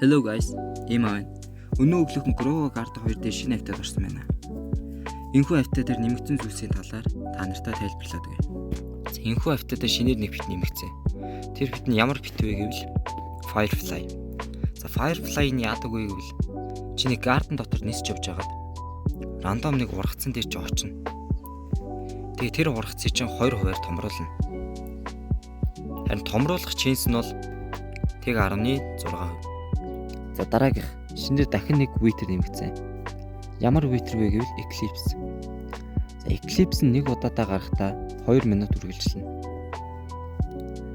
Hello guys, Има байна. Өнөө өглөөхөн Grow a Garden 2 дээр шинэ update орсон байна. Энэхүү update дээр нэмэгдсэн зүйлсийн талаар та нартай тайлбарлаад өгье. За, энэхүү update дээр шинээр нэг pet нэмэгдсэн. Тэр pet нь ямар pet вэ гэвэл Firefly. За, Firefly нь яадаг вэ гэвэл чиний garden дотор нисч явж байгаад random нэг ургацсан дээр чи очино. Тэгээ тэр ургацыг чинь 2 хувиар томруулна. Харин томруулах chance нь бол тэг 10.6%. За, дараагийнх шинээр дахин нэг Wither нэмэгдсэн. Ямар Wither вэ гэвэл Eclipse. За, Eclipse нь нэг удаадаа гарахдаа 2 минут үргэлжилнэ.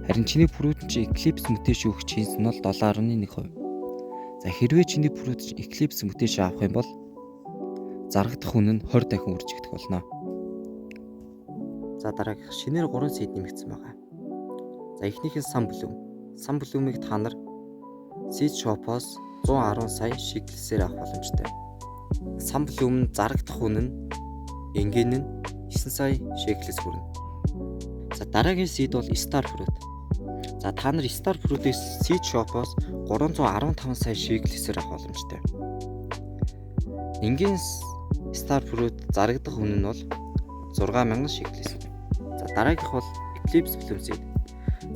Харин чиний fruit чи Eclipse mutation өгөх chance нь бол 7.1%. За, хэрвээ чиний fruit чи Eclipse mutation авах юм бол зарагдах үн нь 20 дахин үржигдэх болно. За, дараагийнх шинээр 3 seed нэмэгдсэн байгаа. За, эхнийх нь Sun Bloom. Sun Bloom-ыг та нар Seed Shop-оос 110 сая shekels-ээр авах боломжтой. Sun Bloom нь зарагдах үн нь энгийн нь 9 сая shekels хүрнэ. За, дараагийн seed бол Star Fruit. За, та нар Star Fruit-ийг Seed Shop-оос 315 сая shekels-ээр авах боломжтой. Энгийн Star Fruit зарагдах үн нь бол 6000 shekels. За, дараагийнх бол Eclipse Bloom Seed.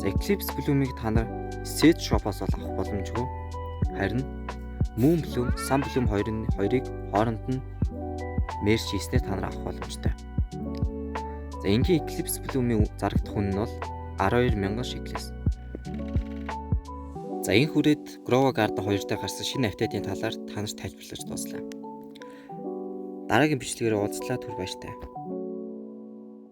За, Eclipse Bloom-ыг та нар Seed Shop-оос бол авах боломжгүй. Харин Moon Bloom, Sun Bloom хоёрыг хооронд нь merge хийснээр та нар авах боломжтой. За, энгийн Eclipse Bloom-ийн зарагдах үн нь бол 12,000 shekels. За, энэ хүрээд Grow a Garden 2 дээр гарсан шинэ update-ын талаар та нарт тайлбарлаж дууслаа. Дараагийн бичлэгээр уулзлаа, түр баяртай.